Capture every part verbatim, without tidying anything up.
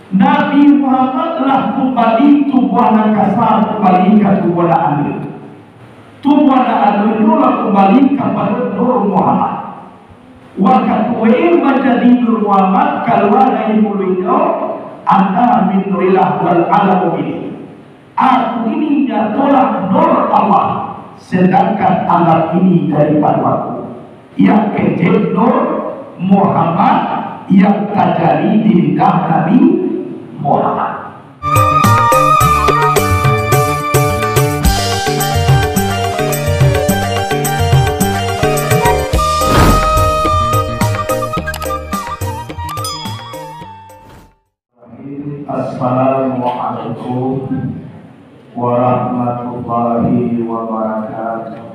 Nabi Muhammad lah kumbali tubuah nan kasa, kumbali ka tubuah nan aluih. Tubuah nan aluih tu lah kumbali kapado Nur Muhammad. Wakatu manjadi Nur Muhammad kalua dari muluiknyo, "Ana min nurillah wal alamu minni." Aku ini nyatolah Nur Allah, sedangkan alam ini daripado aku. Yang kecek Nur Muhammad yang tajadi di lidah Nabi Muhammad. Assalamualaikum warahmatullahi wabarakatuh.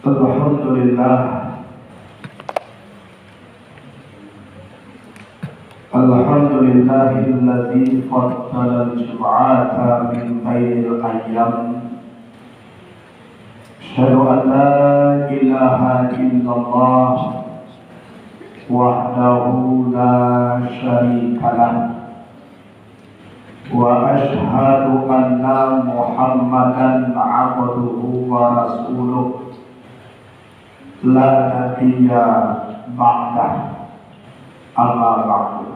Alhamdulillah. Alhamdulillahilladzi faddalal jum'ata min bainil ayyam. Asyhadu an la ilaha illallah wahdahu la syarikalah. Wa asyhadu anna Muhammadan abduhu wa rasuluh, la nabiyya ba'dah. Amma ba'du.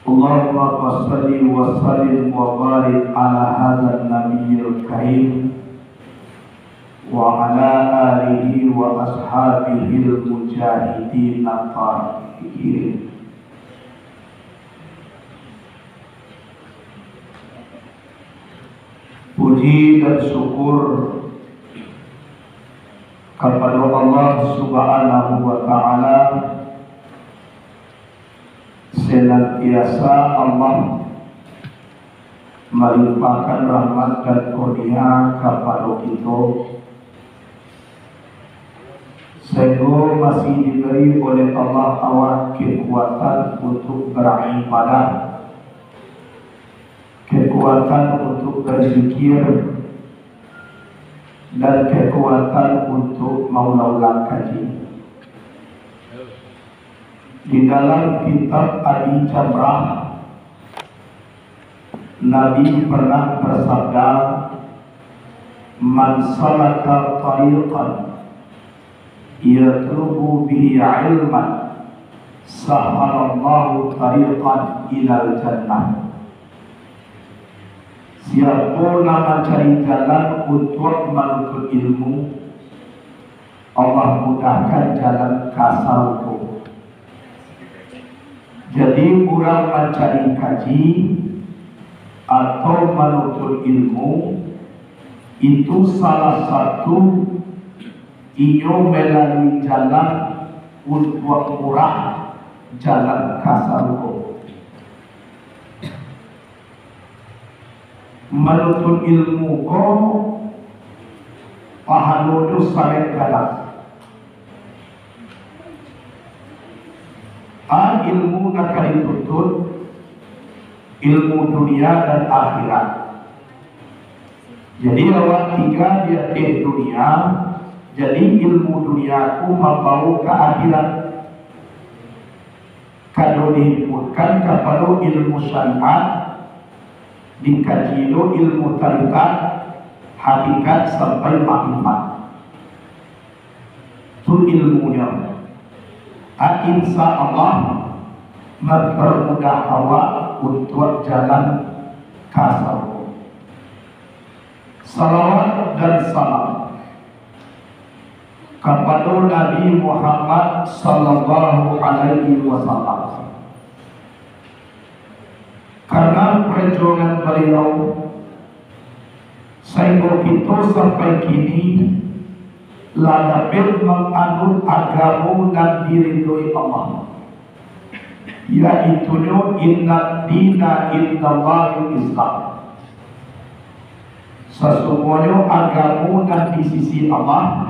Allahumma shalli wa sallim wa barik ala hadzan nabiyyil karim wa ala alihi wa ashabihil mujahidin tahirin. Puji dan syukur kapado Allah Subhanahu wa Ta'ala, senantiasa Allah malimpahkan rahmat dan kurnia kapado kito, sahinggo masih dibari oleh Allah awak kekuatan untuk beribadah, kekuatan untuk berzikir, dan kekuatan untuk maulang-ulang kaji. Di dalam kitab Abi Jamrah, Nabi pernah bersabda, "Man salaka tariqan yatlubu bihi ilman, sahalallahu tariqan ilal jannah." Siapo nan mancari jalan untuak manuntut ilmu, Allah mudahkan jalan ka sarugo. Jadi, urang mancari kaji atau manuntut ilmu, itu salah satu inyo malalui jalan untuak murah jalan ka sarugo. Manuntut ilmu ko pahalonyo sangaik gadang. A, ilmu nan ka dituntut, ilmu dunia dan akhirat. Jadi, awak tingga di ateh dunia, jadi ilmu dunia ko mambawo ka akhirat. Kado dihimpunkan kapado ilmu syariat, dikaji lo ilmu tarikat, hakikat sampai makrifat. Tu ilmunyo. A, insya Allah, mampermudah awak untuak jalan ka sarugo. Salawat dan salam kapado Nabi Muhammad sallallahu alaihi wasallam. Karena perjuangan beliau, sahinggo kito sampai kini lah dapek manganut agamo nan diridoi Allah, yaitunyo, "Inna dina indallahil Islam." Sasungguahnyo agamo nan di sisi Allah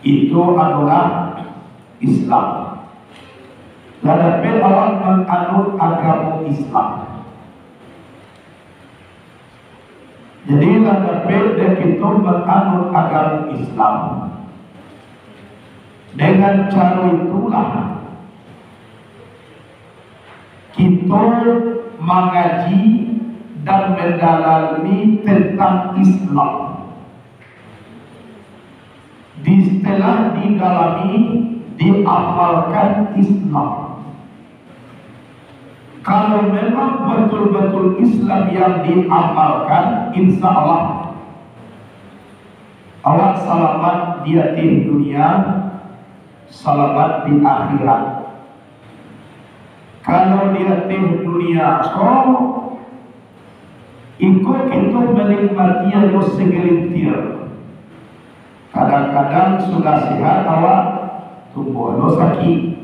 itu adolah Islam. Lah dapek awak manganut agamo Islam. Jadi, lah dapek dek kito manganut agamo Islam. Dengan caro itulah, kito mangaji dan mandalami tentang Islam. Di, setelah didalami, diamalkan Islam. Kalau memang batul-batul Islam yang diamalkan, insya Allah, awak salamat di ateh dunia, salamat di akhirat. Kalau di ateh dunia ko, iko kito manikmati hanyo sagelintir. Kadang-kadang sudah sehat awak, tumbuah lo sakik.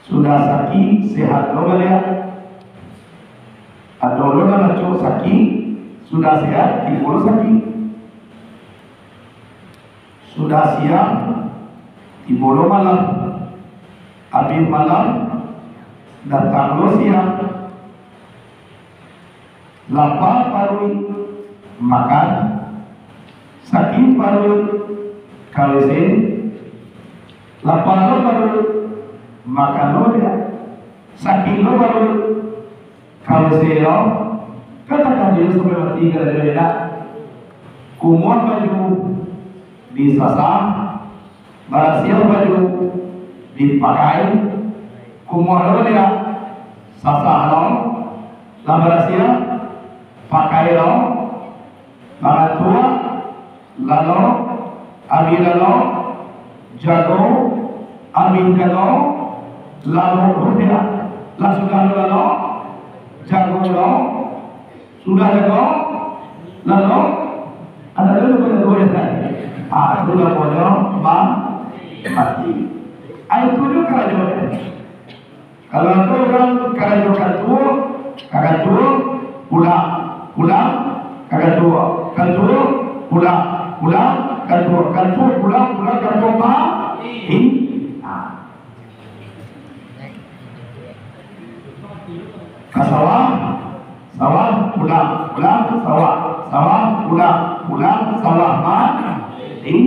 Sudah sakik, sehat lo baliak. Ado lo nan acok sakik, sudah sehat, tibo lo sakik. Sudah siang, tibo lo malam. Abih malam, datang lo siang. Lapa paruik, makan. Sakik paruik, ka WC. Lapa lo paruik, makan lo diak. Sakik lo paruik, ka WC lo. Katakan diri sampai mati, kada ado enak. Kumuah baju, disasah. Barasiah baju, dipakai. Kumuah lo baliak, sasah lo, lah barasiah, pakai lo. Mangantuak, lalok, abih lalok, jago, abih jago, lalok lo baliak. Lah sudah lo lalok, jago lo, sudah jago, lalok, ado lo jago-jago nan lain. Ah, tu namonyo ma-, mati. Ah, itu juo karajo. Kalau ado urang karajo kantua, ka kantua, pulang, pulang, ka kantua, kantua, pulang, pulang, kantua, kantua, pulang, pulang, kantua, mati. Ah. Ka sawah, sawah, pulang, pulang, sawah, sawah, pulang, pulang, sawah, mati.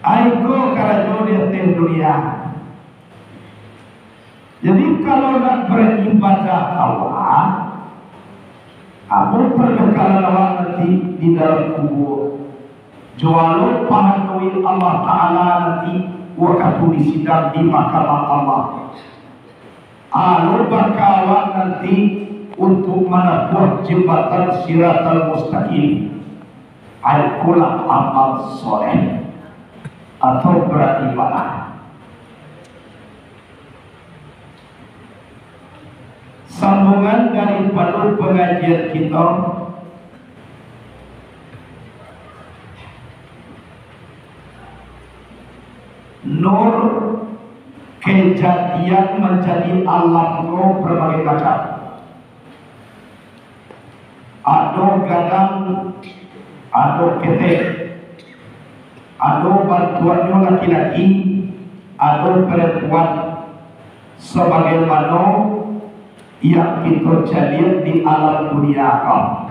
Ai ko karajo di ateh dunia. Jadi, kalau nak baribadah Allah, apo parbekalan awak nanti di dalam kubua? Juo lo pahanoi Allah Ta'ala nanti wakatu disidang di mahkamah Allah. Alo bakal awak nanti untuak manapuah jambatan Siratal Mustaqim, ai ko lah amal soleh atau baribadah. Sambungan daripado pangajian kito, nur kejadian manjadi alam ko barbagai macam. Ado gadang, ado ketek, ado bantuaknyo laki-laki, ado parampuan, sabagaimano yang kito caliak di alam dunia ko.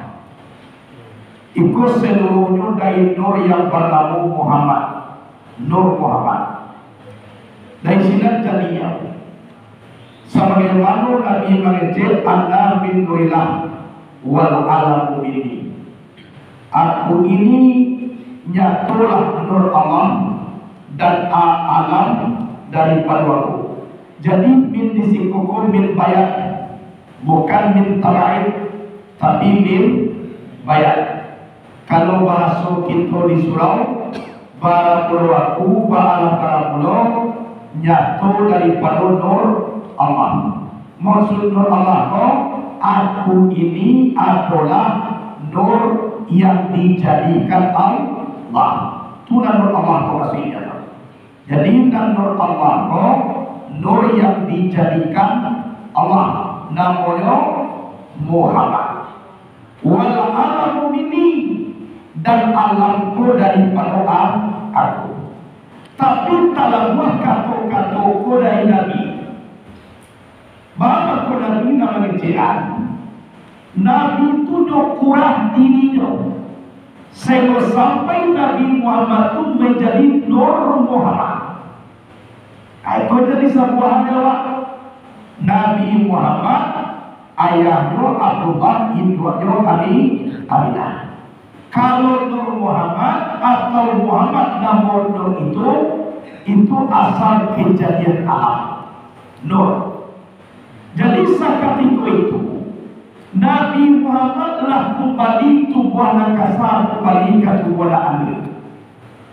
Iko saluruahnyo dari nur yang banamo Muhammad, Nur Muhammad. Dari sinan jadinyo, sabagaimano Nabi mangecek, "Ana min nurillah wal alamu minni." Aku ini nyatolah nur Allah dan a-, alam daripado aku. Jadi, min di siko ko min bayan, bukan min tabaid, tapi min bayan. Kalau bahaso kito di surau, baramulo aku, baalam baramulo, nyato daripado nur Allah. Maksud nur Allah ko, aku ini adolah nur yang dijadikan Allah. Tu lah nur Allah ko maksudnyo. Jadi, nan nur Allah ko, nur yang dijadikan Allah, namonyo Muhammad. Wal alamu minni, dan alam ko daripado a-, aku. Tapi talabuah kato-kato ko dari Nabi. Baa mangko Nabi nan Nabi tu nyo kurah dirinyo, sahinggo sampai Nabi Muhammad tu manjadi Nur Muhammad. Nah, itu jadi sabuah hal, Nabi Muhammad, ayahnyo Abdullah, induaknyo Ami-, Aminah. Kalau Nur Muhammad atau Muhammad namo Nur itu, itu asal kejadian alam. Nur. Jadi, sakatiko itu, Nabi Muhammad lah kumbali tubuah nan kasa, kumbali ka tubuah nan aluih.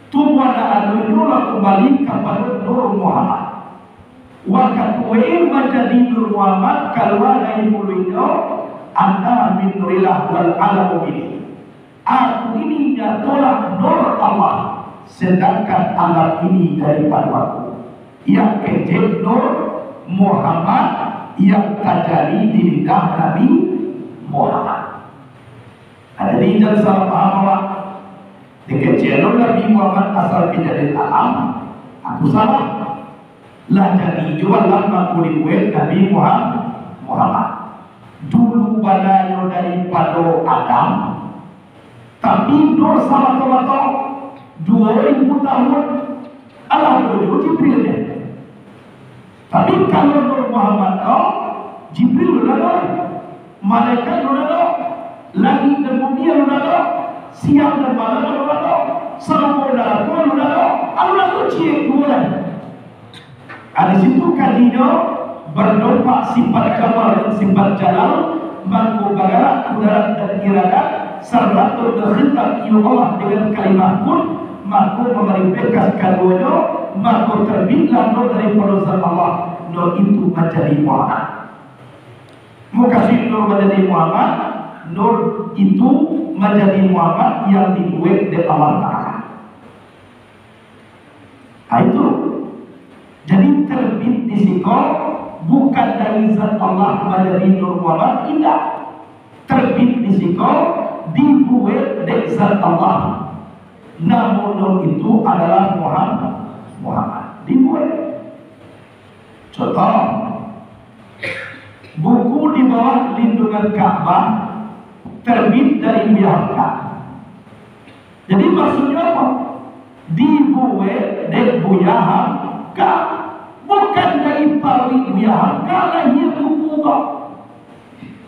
Tubuah nan aluih tu lah kumbali kapado Nur Muhammad. Wakatu e manjadi Nur Muhammad, kalua dari muluiknyo, "Ana min nurillah wal alamu minni." Aku ini nyatolah Nur Allah, sedangkan alam ini daripado Aku. Yang kecek Nur Muhammad yang tajadi di lidah Nabi Muhammad. Nah, jadi, jan salah paham awak. Dikecek Nur Nabi Muhammad asal kejadian alam, aku salah. Lah jadi juo lah mangko dibuek Nabi Muham-, Muhammad. Dulu bananyo daripado Adam, tapi Nur samato-mato duo ribu tahun, alah ado juo Jibril nyo. Tapi kalau Nur Muhammad ko, Jibril alun ado, malaikat alun ado, langik dan bumi alun ado, siang dan malam alun ado, sarugo narako alun ado, alun ado ciek duo lai. Ah, di situ kajinyo badompak sifat jamal dan sifat jalal, mangko bagarak kudarat dan iradat, sarato bakhitab iyo Allah dengan kalimah kun, mako mambari bekas kaduonyo, mako terbitlah Nur daripado Zat Allah, Nur itu manjadi Muhammad. Mukasuik Nur manjadi Muhammad, Nur itu manjadi Muhammad yang dibuek dek Allah Ta'ala. Ah, itu. Jadi, terbit di siko bukan dari Zat Allah manjadi Nur Muhammad, indak. Terbit di siko dibuek dek Zat Allah. Namo Nur itu adalah Muham-, Muhammad. Dibuek. Contoh, buku di bawah lindungan Ka'bah terbit dari Buya Hamka. Jadi, maksudnyo apo? Dibuek dek Buya Hamka. Bukan dari paruik Buya Hamka lahia buku ko.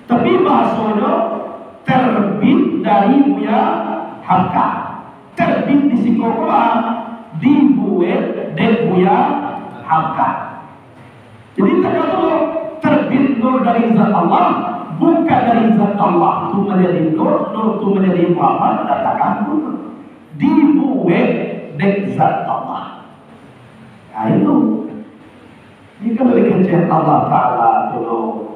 Tapi, bahasonyo terbit dari Buya Hamka. Terbit di siko ko, dibuek dek Buya Hamka. Jadi, takah tu, terbit Nur dari Zat Allah, bukan dari Zat Allah tu manjadi Nur, Nur tu manjadi Muhammad, ndak takah tu. Dibuek dek Zat Allah. Nah, itu. Jadi, kalau dikecek Allah Ta'ala tu,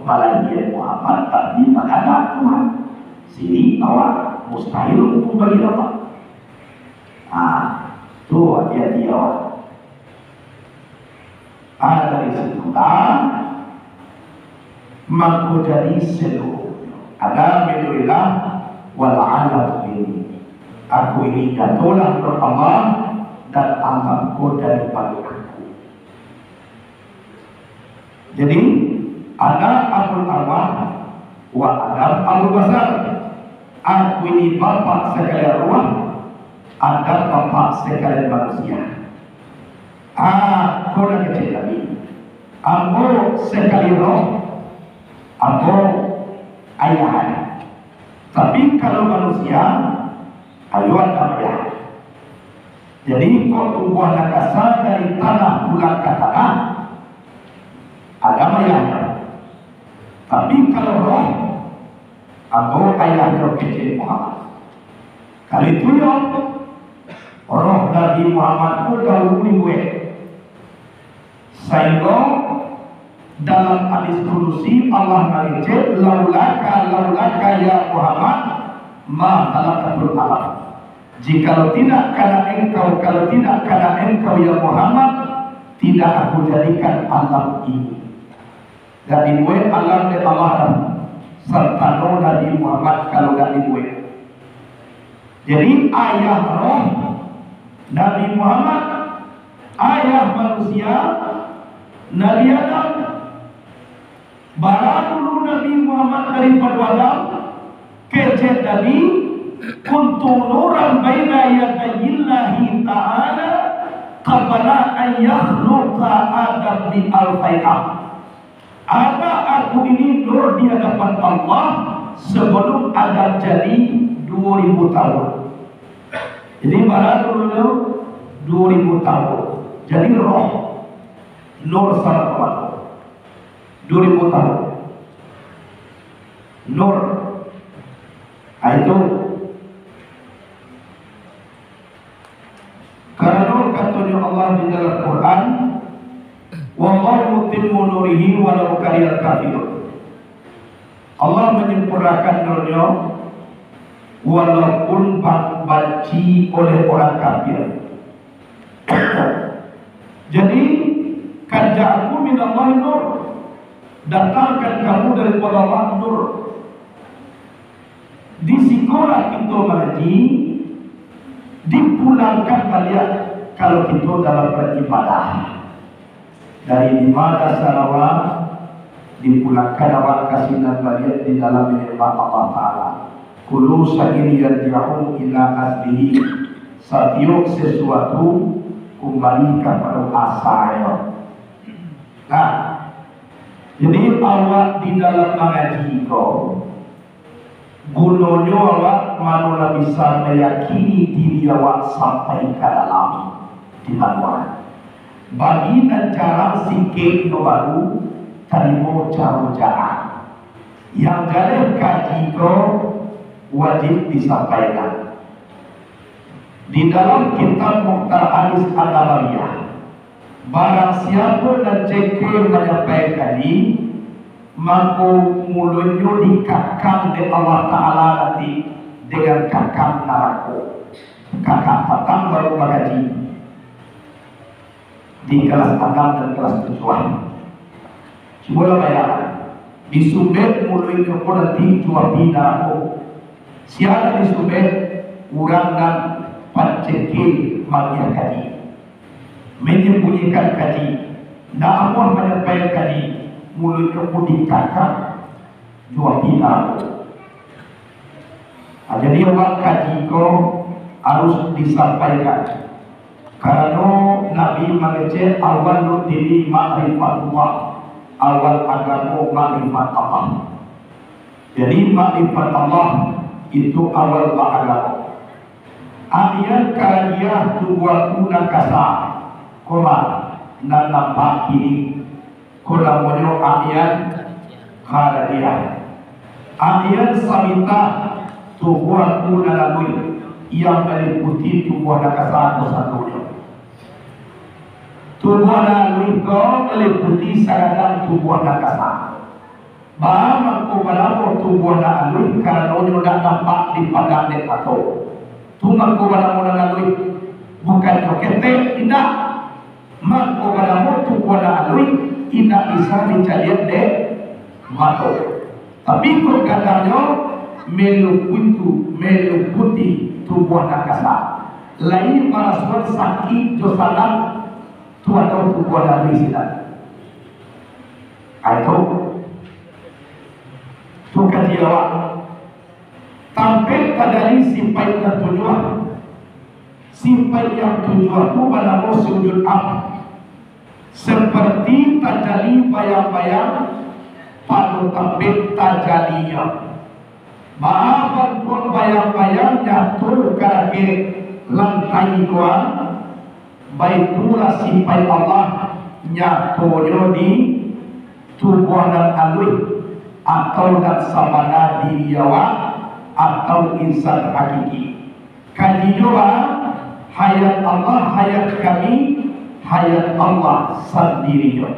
malahia Muhammad, tapi bakadak Tuhan. Sirik awak, mustahil hukum bagi Allah. Ah, tu hati-hati awak. Ah, dari situ lah, mangko jadi seluruhnyo. Ana min nurillah wal alamu minni. Aku ini nyatolah Nur Allah, dan alam ko daripado Aku. Jadi, ana abul arwah wa Adam abul basar. Aku ini bapak sakalian arwah, Adam bapak sakalian manusia. Ah, ko nan kecek tadi. Ambo sakali roh, ambo ayah. Tapi kalau manusia, ayo Adam ayah. Jadi, kok tubuah nan kasa dari tanah pulang ka tanah, Adam ayahnyo. Tapi kalau roh, ambo ayahnyo kecek Muhammad. Kalau itu yo, roh Nabi Muhammad ko dahulu dibuek. Sahinggo dalam hadis kudusi Allah mangecek, "Laulaka, laulaka ya Muhammad, ma khalaqatul alam." Jikalau tidak karena engkau, kalau tidak karena engkau ya Muhammad, tidak Aku jadikan alam ini. Dak dibuek alam dek Allah doh, sartano Nabi Muhammad kalau dak dibuek. Jadi, ayah roh Nabi Muhammad, ayah manusia Nabi Adam. Bara dulu Nabi Muhammad daripado Adam, kecek Nabi, "Kuntu nuran baina yadayillahi ta'ala qabla an yakhluqa Adam bi alfai am." Anak aku ini nur di hadapan Allah sabalum Adam jadi duo ribu tahun. Jadi, bara dulu tu duo ribu tahun. Jadi, roh, nur salah. Duo ribu tahun. Nur. Ah, itu. Karano katonyo Allah di dalam Quran, "Wallahu mutimmu nurihi walau karihal kafirun." Allah menyempurnakan nurnya walaupun ba-, banci oleh orang kafir. Jadi, "Qad ja'akum minallahi nur." Datangkan kamu daripada Allah nur. Di sikolah kito mangaji, dipulangkan baliak kalau kito dalam baribadah. Dari lima dasar awak, dipulangkan awak ka sinan baliak di dalam menyembah Allah Ta'ala. Kullu syai'in yarji'u ila aslihi. Satiok sesuatu kumbali kapado asalnyo. Nah, jadi awak di dalam mangaji ko, gunonyo awak mano lah bisa mayakini diri awak sampai ka dalam di bangunan. Bagi nan jarang sikek nyo baru tarimo caro jarang. Yang jaleh kaji ko wajib disampaikan. Di dalam kitab Mukhtar Hadis An-Nabawiyah, barang siapo nan cekeh manyampaikan kaji, mako, muluiknyo dikakang dek Allah Ta'ala nanti dengan kakang narako. Kakang patang baru bakaji. Di kelas anam dan kelas tujuh. Cubolah bayangkan, disumbek muluiknyo ko nanti jo api narako. Sia nan disumbek? Urang nan pancekeh magiah kaji, manyambunyikan kaji, ndak amuah manyampaikan kaji, muluiknyo pun dikakang jo api narako. Ah, jadi, awak kaji ko harus disampaikan. Karano Nabi mangecek, "Awalud dini ma'rifatullah." Awal agamo makrifat Allah. Jadi, makrifat Allah itu awal baagamo. Amian karadiah tubuah tu nan kasa, koma, nan nampak kini. Ko namonyo amian karadiah. Amian sabitah tubuah tu nan aluih, yang maliputi tubuah nan kasa ko satonyo. Tubuah nan aluih ko maliputi sagadang tubuah nan kasa. Baa mangko banamo tubuah nan aluih? Karanonyo ndak nampak dipandang dek mato. Tu mangko banamo nan aluih. Bukannyo ketek, indak. Mangko banamo tubuah nan aluih, indak bisa dicaliak dek mato. Tapi kok gadangnyo meliputi, meliputi tubuah nan kasa. Lai marasuan sakik jo sanang, tu ado tubuah nan aluih sinan. Ai tu. Tu kaji awak. Tampek tajadi sipaik nan tujuah. Sipaik yang tujuah tu banamo sujud am. Seperti tajadi bayang-bayang pado tampek tajadinyo. Baa bantuak bayang-bayang nyato ka lakek lantai ko, baitulah sipaik Allah nyatonyo di tubuah nan aluih, atau nan sabana diri awak, atau insan hakiki. Kajinyo baa? Hayat Allah, hayat kami, hayat Allah sandirinyo.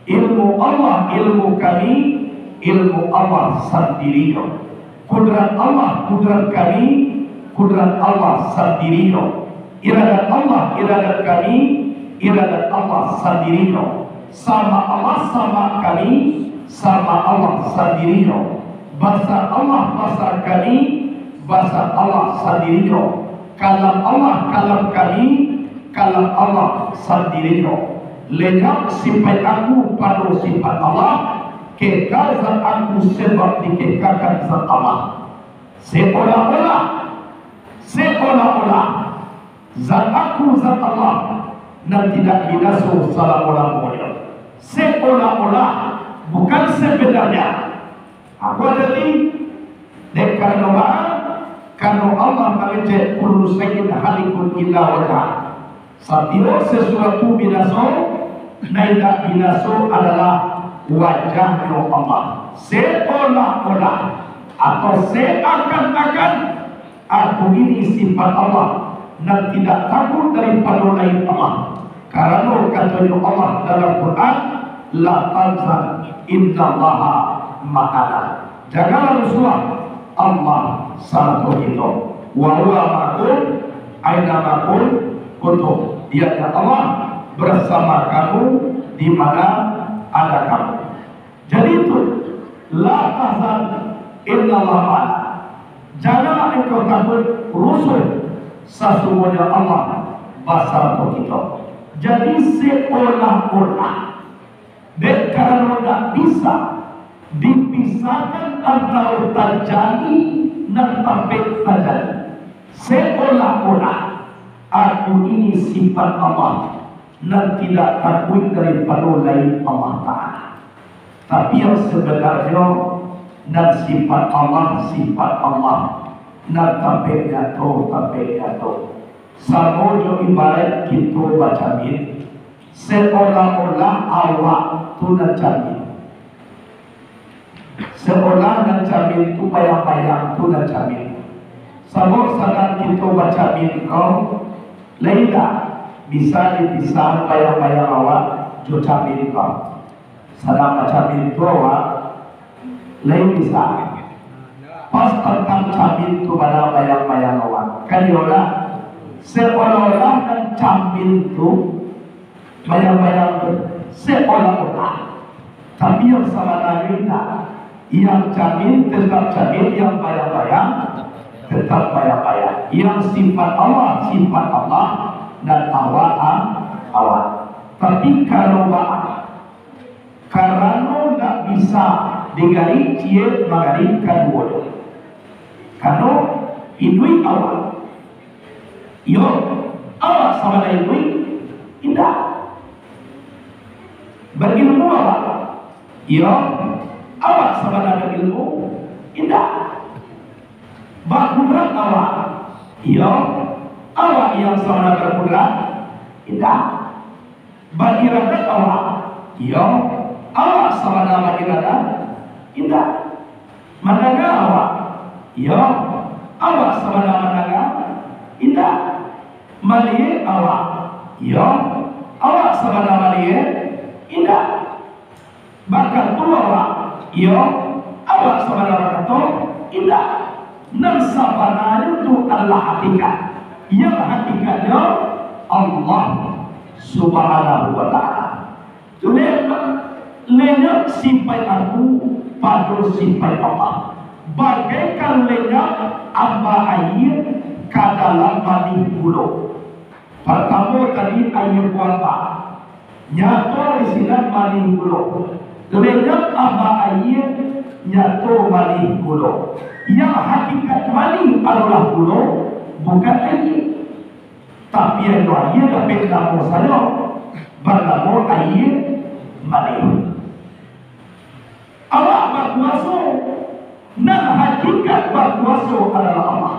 Ilmu Allah, ilmu kami, ilmu Allah sandirinyo. Kudrat Allah, kudrat kami, kudrat Allah sandirinyo. Iradat Allah, iradat kami, iradat Allah sandirinyo. Sama Allah, sama kami, sama Allah sandirinyo. Basa Allah, basa kami, basa Allah sandirinyo. Kalam Allah, kalam kami, kalam Allah sandirinyo. Lenyap sipaik aku pado sipaik Allah, kekal zat aku, sebab dikekakan zat Allah. Seolah-olah, seolah-olah zat aku, zat Allah, nan tidak binaso salamo-lamonyo. Seolah-olah, bukan sebenarnya. Apo jadi? Dek karano baa? Karano Allah mangecek, "Kullu syai'in halikun illa wajhah." Satiok sasuatu binaso, nan indak binaso adalah wajahnyo Allah. Seolah-olah atau seakan-akan, aku ini sifat Allah, nan tidak takut daripado lain Allah. Karano katonyo Allah dalam Quran, "La tahzan, innallaha ma'ana." Janganlah rusuah, Allah sarato kito. "Wa huwa ma'akum aina ma kuntum." Dianya Allah bersama kamu di mana ada kamu. Jadi itu, "La tahzan, innallaha ma'ana." Janganlah engkau takut, rusuah, sasungguahnya Allah basarato kito. Jadi seolah-olah, dek karano ndak bisa dipisahkan antaro tajadi nan tampek tajadi, seolah-olah aku ini sifat Allah, nan tidak takuik daripado lain Allah Ta'ala. Tapi yang sebenarnyo, nan sifat Allah, sifat Allah, nan tampek nyato, tampek nyato. Samo jo ibarat kito bacamin, seolah-olah awak tu nan camin. Seolah nan camin tu bayang-bayang tu nan camin. Sabab sadang kito bacamin ko, lai indak bisa dipisah bayang-bayang awak jo camin ko. Sadang bacamin tu awak, lai bisa. Pas tantang camin tu bana bayang-bayang awak. Kan iyo lah? Seolah-olah nan camin tu bayang-bayang tu, seolah-olah. Tapi yang sabananyo indak. Yang camin tetap camin, yang bayang-bayang tetap bayang-bayang. Yang sifat Allah, sifat Allah, dan awak, a-, awak. Tapi kalau baa, karano ndak bisa digali ciek manggali kaduonyo. Karano iduik awak, iyo, awak sabana iduik? Indak. Barilmu awak? Iyo, awak sabana barilmu? Indak. Bakudrat awak? Iyo, awak yang sabana bakudrat? Indak. Bairadat awak? Iyo, awak sabana bairadat? Indak. Mandanga awak? Iyo, awak sabana mandanga? Indak. Maliek awak? Iyo, awak sabana maliek? Indak. Bakato awak? Iyo, awak sabana bakato? Indak. Nan sabananyo tu adalah hakikat. Yang hakikatnyo Allah Subhanahu wa Ta'ala. Le-, lenyap sipaik aku pado sipaik Allah, bagaikan lenyap amba aia ka dalam manih gulo. Partamo tadi aia ko amba, nyato di sinan manih gulo. Lenyap amba aia, nyato manih gulo. Yang hakikat manih adalah gulo, bukan aia. Tapi aia, aia dapek namo sajo, banamo aia manih. Awak bakuaso, nan hakikat bakuaso adalah Allah.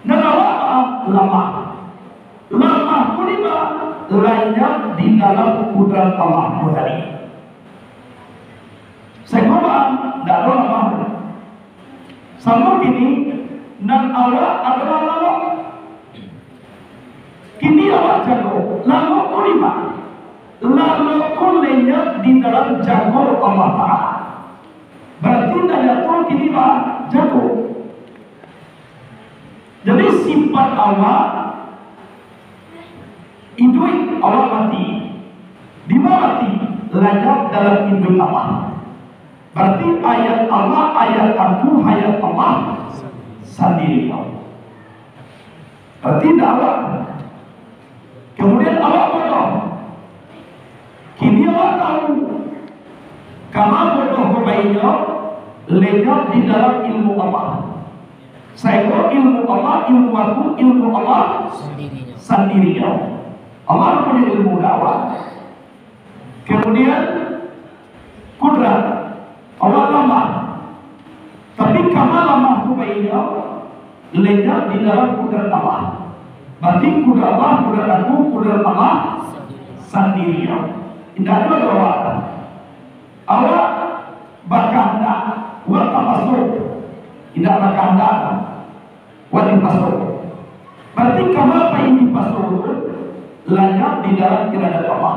Nan awak lamah. Lamah tu dima? Lanyap di dalam kudrat Allah tu tadi. Sainggo baa? Ndak ado lamah. Samo kini, nan awak adolah lalok. Kini awak jago, lalok ko dima? Lalok ko lenyap di dalam jago Allah Ta'ala. Barati nan nyato kini baa? Jago. Jadi sifat awak iduik, awak mati. Dima mati? Lanyap dalam iduik Allah. Barati hayat Allah, hayat aku, hayat Allah sandiri. Barati indak awak. Kamudian awak bodoh. Kini awak tahu. Kama bodoh Inyo lenyap di dalam ilmu Allah. Sainggo ilmu Allah, ilmu aku, ilmu Allah sandirinyo. Allah punyo ilmu dakwah. Kemudian, kudrat. Allah lamah. Tapi kama lamah tu bainyo, lenyap di dalam kudrat Allah. Berarti kudrat Allah, kudrat aku, kudrat Allah sandirinyo. Indak ado doa. Awak bakahandak, awak tapaso. Indak bakahandak, awak dipaso. Berarti kama pai dipaso tu, lenyap di dalam iradat Allah.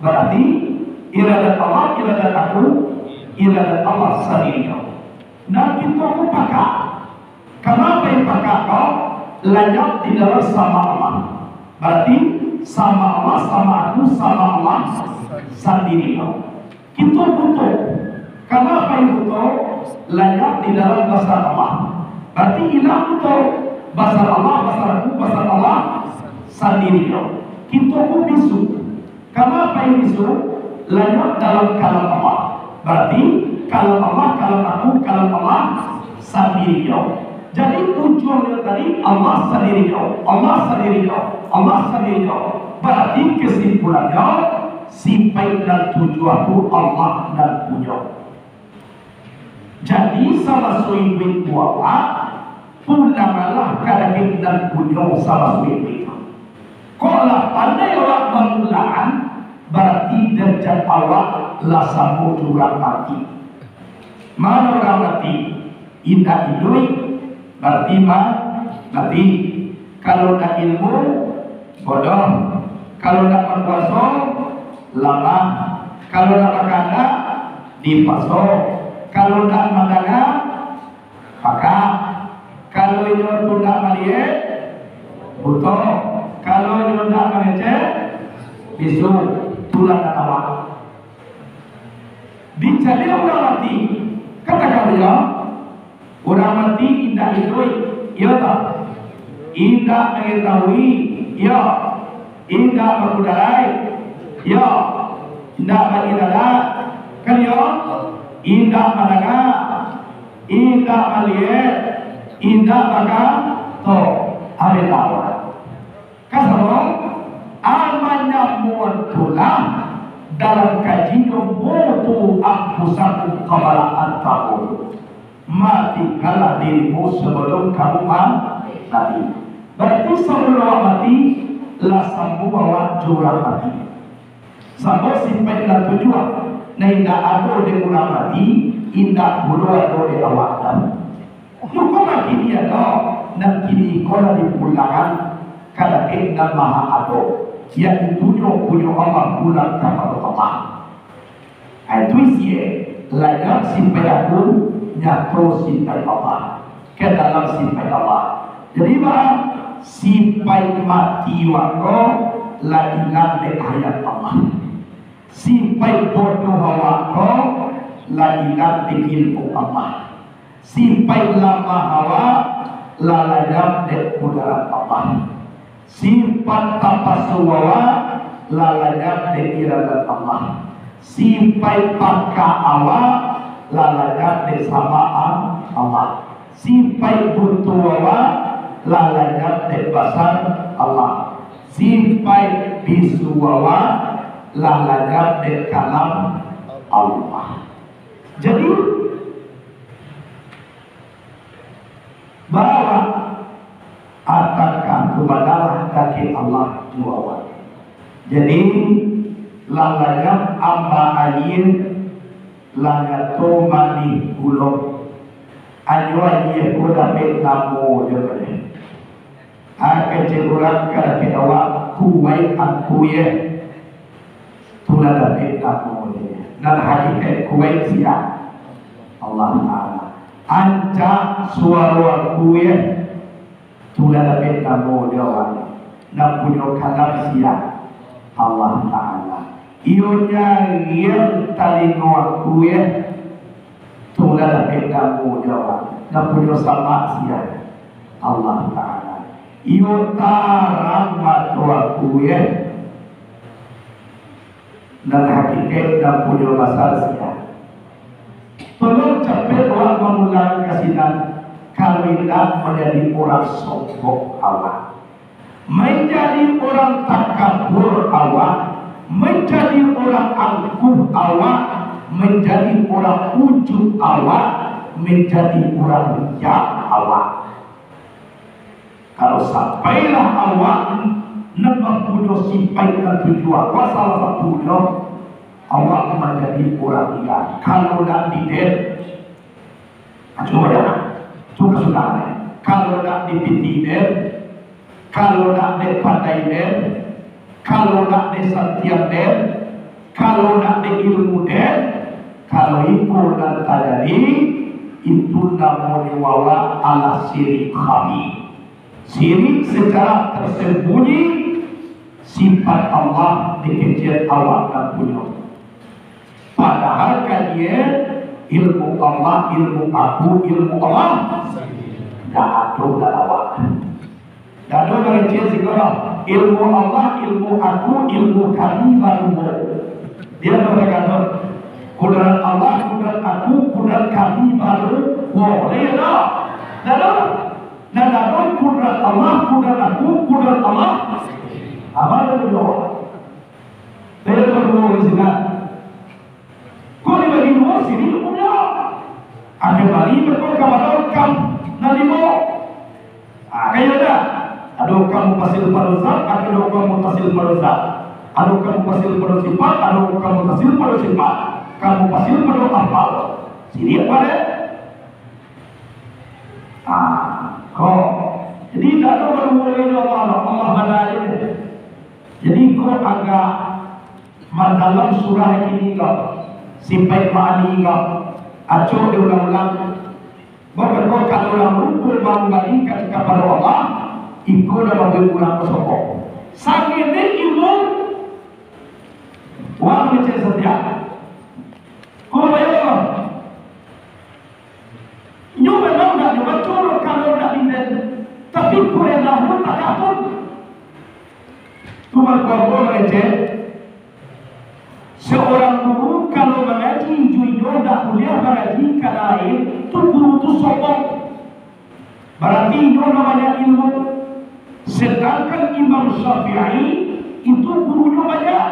Berarti iradat Allah, iradat aku, iradat Allah sandirinyo. Nan kito ko pakak, kama pai pakak ko, lenyap di dalam sama Allah. Berarti sama Allah, sama aku, sama Allah sandirinyo. Kito buto, kama pai buto, lenyap di dalam basar Allah. Berarti ilang buto, basar Allah, basar aku, basar Allah sandirinyo. Kito ko bisu, kama pai bisu, lenyap dalam kalam Allah. Berarti kalam Allah, kalam aku, kalam Allah sandirinyo. Jadi ujuangnyo tadi Allah sandirinyo, Allah sandirinyo, Allah sandirinyo. Berarti kesimpulannyo, sipaik nan tujuah tu Allah nan punyo. Jadi, samaso iduik awak, pulanglah ka daging nan punyo samaso iduik. Kok lah pandai awak bamulaan, barati darajat awak lah samo jo urang mati. Mano urang mati? Indak iduik, barati ma-, mati. Kalau ndak ilmu, bodoh. Kalau ndak bakuaso, lamah. Kalau ndak bakahandak, dipaso. Kalau ndak mandanga, pakak. Kalau inyo tu ndak maliek, buto. Kalau inyo ndak mangecek, bisu. Tulah nan awak. Dicaliak urang mati, katakan baliau, urang mati indak iduik, iyo tak? Indak mangatahui, iyo. Indak bakudarai, iyo. Indak bairadat, kan iyo? Indak mandanga, indak maliek, indak bakato, abih tahu. Kasado, amanyo mutulah dalam kajinyo mutu anfusakum qabla an tamutu. Matikanlah dirimu sabalun kamu ma-, mati. Barati sabalun awak mati, lah samo awak jo urang mati. Sabab sipaik nan tujuah, nan indak ado dek urang mati, indak pulo ado dek awak doh. Hukum kini ado, nan kini ko lah dipulangan ka daging nan maha ado, yaitunyo punyo Allah pulang kapado Allah. Itu isi, eh, lenyap sipaik aku, nyato sipaik Allah. Ka dalam sipaik Allah. Jadi, bah, sipaik mati wak ko lah ilang dek hayat Allah. Sipaik bodoh awak ko lah ilang dek ilmu Allah. Sipaik lamah awak lah lenyap dek kudarat Allah. Sipaik tapaso awak lah lenyap dek iradat Allah. Sipaik pakak awak lah lenyap dek samaan Allah. Sipaik buto awak lah lenyap dek basar Allah. Sipaik bisu awak lah lenyap dek kalam Allah. Jadi, bawa atakah tu badalah kaki Allah juawa. Jadi, lah lenyap amba aia, lah nyato manih gulo. Ayo aia ko dapek namo jo ko. Ah, kecek urang ka dapek awak kuaik angku ye. Tu lah dapek namo ye. Nan hakikaik kuaik sia? Allah Ta'ala. Ancak suaro angku ye. Tu lah dapek namo jo awak. Nan punyo kalam sia? Allah Ta'ala. Iyo nyariang talingo angku ye. Tu lah dapek namo jo awak. Nan punyo samak sia? Allah Ta'ala. Iyo tarang mato angku ye. Nan hakikaik nan punyo basar sia? Tolong capek awak mamulang ka sinan, kalau indak manjadi urang sombong awak, manjadi urang takabur awak, manjadi urang angkuh awak, manjadi urang ujub awak, manjadi urang riya awak. Kalau sampailah awak nan mampunyoi sipaik nan tujuah, salah satunyo awak manjadi urang riya. Kalau ndak di den, cubo dah, tu kasudahan. Kalau ndak di piti den, kalau ndak dek pandai den, kalau ndak dek santiang den, kalau ndak dek ilmu den, kalau iko nan tajadi, itu namonyo awak alah sirik khafi. Sirik secara tersembunyi, sifat Allah dikecek awak nan punyo. Padahal kajian ilmu Allah, ilmu aku, ilmu Allah, ndak ado dalam awak. Ndak ado mangecek siko doh. Ilmu Allah, ilmu aku, ilmu kami baru. Dia berkata, kudrat Allah, kudrat aku, kudrat kami baru. Boleh dah. Ndak ado. Nan ado kudrat Allah, kudrat aku, kudrat Allah. Amal tu jawab. Saya baru mau di sini. Kok dibagi duo, sini punyo. Akhir bali, betul kapada ukam nan limo. Ah, kayo dah. Ado ukam mufasil pado zat, ado ukam mutasil pado zat. Ado ukam mufasil pado sifat, ado ukam mutasil pado sifat. Ukam mufasil pado afal. Sini apa deh? Ah, kok. Jadi, indak ado baduo jo Allah, Allah bana aja. Jadi, kok agak mandalam surah kini ko, sipaik ma'ani ko, acok diulang-ulang. Bakato kalau urang lupo mambalikan kapado Allah, iko nan mambuek urang basombong. Sangin ilmu, wah, mangecek satia. Ko bayo. Inyo memang ndak dibaco doh kalau ndak diindak, tapi kurenah tu takapun. Tu mangko ambo mangecek, seorang guru kalau mangaji, inyo ndak buliah mangaji ka lain, tu guru tu sombong. Bararti inyo lah banyak ilmu. Sedangkan Imam Syafi'i itu gurunyo banyak.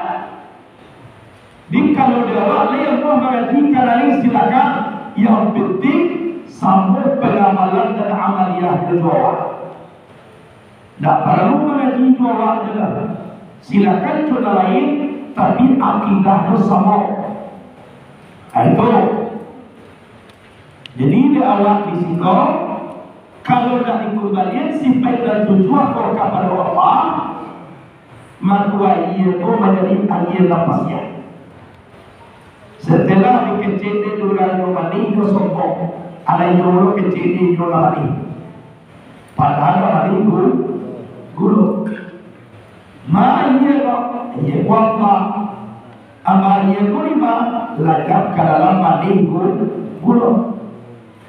Jadi, kalau di awak lai amuah mangaji ka lain, silakan. Yang penting, samo pengamalan dan amaliah jo awak. Ndak paralu mangaji jo awak je lah. Silakan jo nan lain, tapi akidah tu samo. Ah, itu. Jadi, di awak di siko, kalau ndak dikumbalian sipaik nan tujuah ko kapado Allah, mako, aia ko manjadi aia nan pasiak. Setelah dikecek dek urang nan manih, inyo sombong, alah iyo lo kecek dek inyo nan manih. Padahal nan manih gu-, gulo. Ma aia ko, aia ko amak. Amak aia ko lima, lacak ka dalam manih gu-, gulo.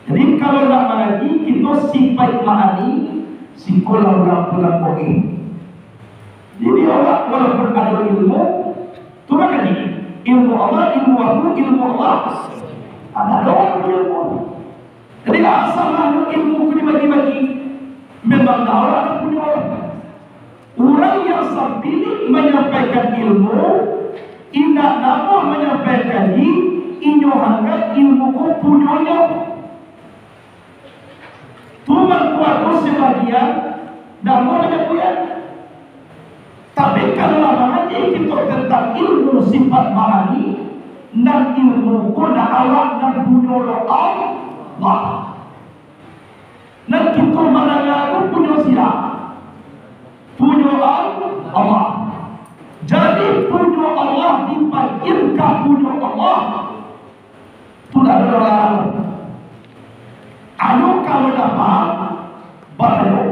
Jadi, kalau nak mangaji, kito sipaik ma'ani, sikolah urang tu nan kogeh. Jadi, awak walaupun ado ilmu, tu mangaji. Ilmu Allah, ilmu aku, ilmu Allah. Ado urang punyo ilmu. Jadi, asa mano ilmu tu dibagi-bagi. Memang awak tu punyo. Urang yang sabilik manyampaikan ilmu, indak namuah manyampaikan kaji, inyo anggap ilmu ko punyonyo. Tu mangko ado sabagian, namuah manyampaikan. Tapi, kalau lah mangaji kito tantang ilmu sifat ma'ani, nan ilmu ko ndak awak nan punyo, Allah. Nan kito mandanga tu punyo sia? Punyo Al-, Allah. Jadi, punyo Allah dipagian ka punyo Allah. Tu ndak ado larangan. Ayo, kalau ndak paham, batanyo.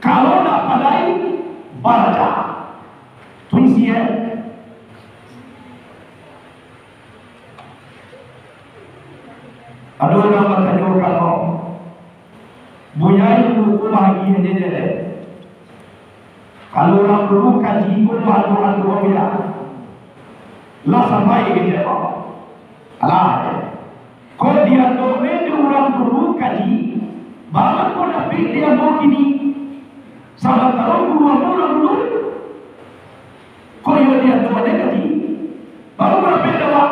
Kalau ndak pandai, baraja. Tu isi, eh. Ado urang batanyo ka ambo, "Buya, ilmu ko bahagia je, je. Kalau urang dulu kaji ko bahagia, Buya. Lah sampai," kecek ambo. Alah, kecek. Ko diandok dek urang dulu kaji, baa ko dapek di ambo kini? Samantaro guru ambo urang dulu, ko iyo diandok dek kaji, baa ko dapek dek awak?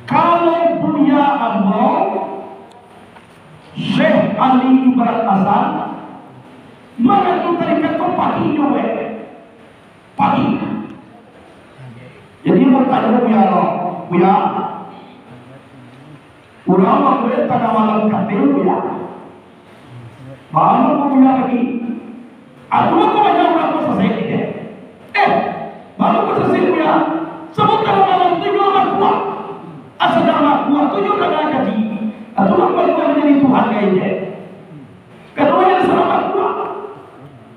Kalau buya ambo, Syekh Ali Imran Hasan, mangaji tarikat ko pagi nyo, weh. Pagi. Jadi, ambo tanyo Buya lo, "Buya, urang manggaleh tangah malam kato, Buya. Baa ko Buya pagi? Atu ko banyak urang ko sasek," kecek. "Eh, baa ko sasek, Buya? Sabab tangah malam tu inyo makuak. Asa dah makuak tu inyo danga kaji. Atu ko banyak manjadi Tuhan," kecek. Kaduonyo salah makuak.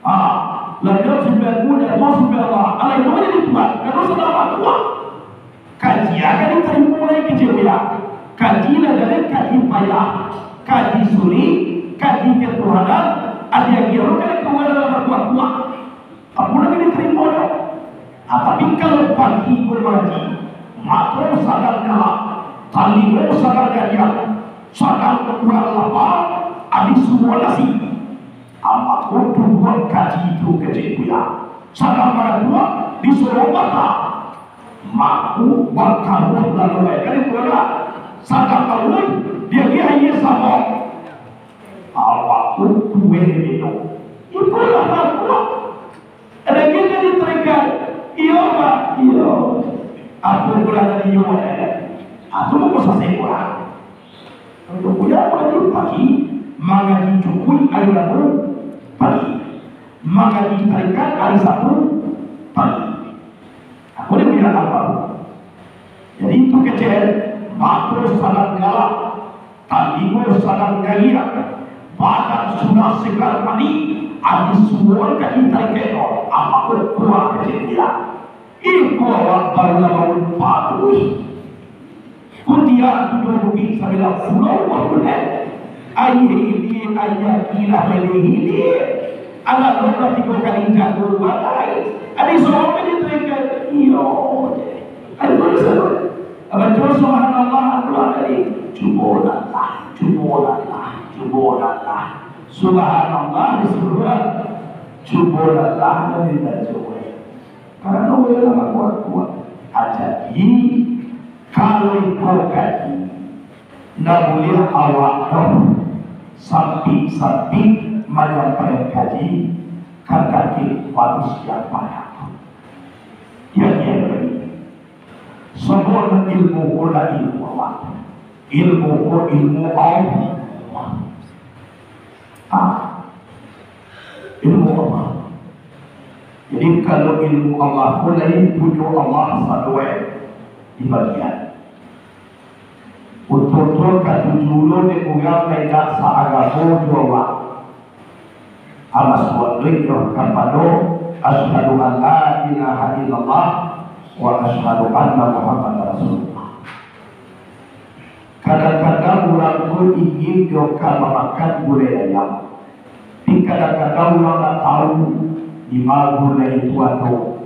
Ah, lah nyo sumber Buya, tu sumber Allah. Alah, inyo jadi Tuhan, kaduonyo salah makuak. Kaji akan ditarimo lai kecek Buya. Kaji lah jadi kaji payah, kaji sulik, kaji ketuhanan, adiak-adiak lo kan kaluar dalam makuak-kuak. Apo nan ka ditarimonyo? Ah, tapi kalau pagi ko mangaji, mato sadang galak, talingo sadang gariang, sadang urang lapa, abih suo nasi. Ah, mako duduak kaji tu kecek Buya. Sadang mangantuak, disuruah bata. Mako bakaruah lalu, eh, kan itu lah. Sadang lalu, dia, dia, iya, sama. Awak tu kueh minum. Itulah makuak. Ado kito di tarikat. Iyo, Pak. Iyo. Apo pulang dari iyo, eh? Atu ko sasek urang. Untuk Buya mangaji pagi, mangaji cukuik ayo lalu pagi. Mangaji tarikat hari Sabtu pagi. Aku ni Buya apa? Jadi itu kecek, mato sadang galak, talingo sadang gariang, badan sudah segar mani, abih suo ka intai keno, apo kuah kecek dia. Iko awak baru lah baru patuh. Kutiak tujuh bukik sambilan pulau baru deh. Aia hili, aia kilah lele hili. Alah lomba tigo kali jago bagai. Adi sorong ka diterikan. Iyo. Adi tulis apa? Baco subhanallah dua kali. Cubo lah, cubo lah, cubo lah. Subhanallah disuruah. Cubo lah, minta cubo. Karano ulama kuat-kuat. Jadi, kalau iko kaji, ndak buliah awak doh sampik-sampik manyampaikan kaji ka kaki manusia banyak. Iyo, iyo, iyo. Sabab ilmu ko lah ilmu Allah. Ilmu ko ilmu Allah. Ah, ilmu Allah. Jadi, kalau ilmu Allah ko lai punyo Allah saduai di bagian. Utuh-utuh katuju lo dek urang nan indak saagamo jo awak. Amas wak duit jo kapado, "Asyhadu an la ilaha illallah wa asyhadu anna Muhammadar Rasulullah." Kadang-kadang urang tu ingin jo ka mamakan gulai ayam. Tapi kadang-kadang urang ndak tahu di ma gulai tu ado.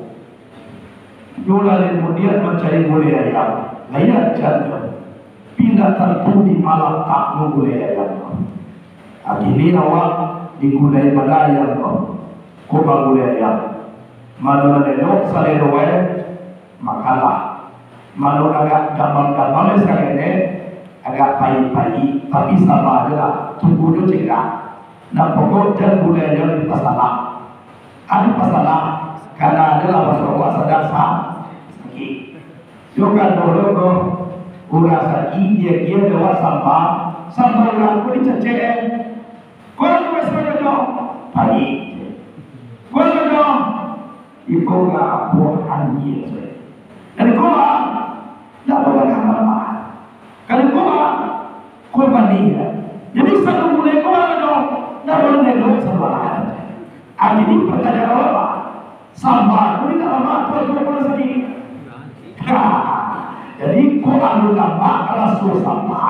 Nyo lah kemudian mancari gulai ayam, layan cari, tapi indak tantu di ma lataknyo gulai ayam. Kini awak di gulai bana ayam ko, ko bagulai ayam. Mano nan elok salero e, makanlah. Mano agak gambang-gambang sakali, agak pahik-pahik, tapi saba ajo lah, tunggu jo cegak. Nan pokok jan gulai ayam dipasalah. Ado pasalah, karano ado lah baso awak sadang sa-, sakik. Yo kan, dulu ko, urang sakik, dia kira dek awak samba, samba urang ko dicacek. Ko ado baso ado, pahik. Ko ado, iko ka apo anjing, so. Dari ko, ah, dak bawa gambar, ah. Kalau ko, ah, Kurban dia. Jadi, sadang mulai ko, ado, dah boleh nengok sabalah. Ah, jadi, pertanyaan awak, Pak, samba ko di dalam atau ko pun sakik? Nah, jadi, ko anu lama raso samba,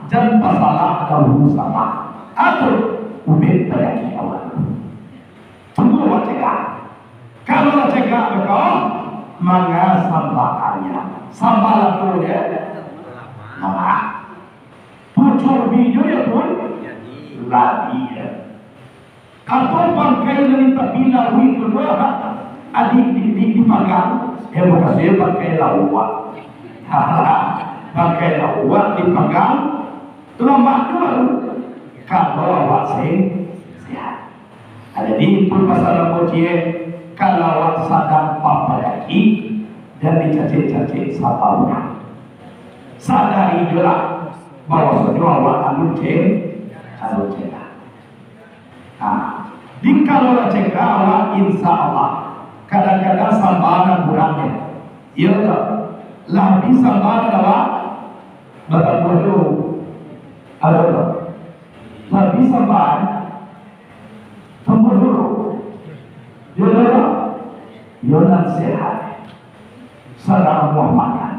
jan pasalah dahulu samba. Atau ubek panyakik awak. Tunggu awak cegak. Kalau lah cegak beko, manga samba ayam. Samba lapo je. Nah, Atau bangkai nan di tapi lauik tu, ah, di, di, di, dipanggang, eh, mukasuiknyo bangkai lauak. Bangkai lauak dipanggang, lamak tu baru, kalau awak se-, sehat. Nah, jadi itu pasal ambo ciek, kalau awak sadang papadaki, jan dicacek-cacek saba urang. Sadari juolah bahwasonyo awak anu ce-, anu cegak. Nah, dikalo lah cegak awak, insya Allah, kadang-kadang samba nan kurang, yo. Iyo tu, lah habih samba nan awak batambuah dulu. Ado tu. Lah habih samba, eh? Tambuah dulu. Yo tu, yo nan sehat. Sadang amuah makan.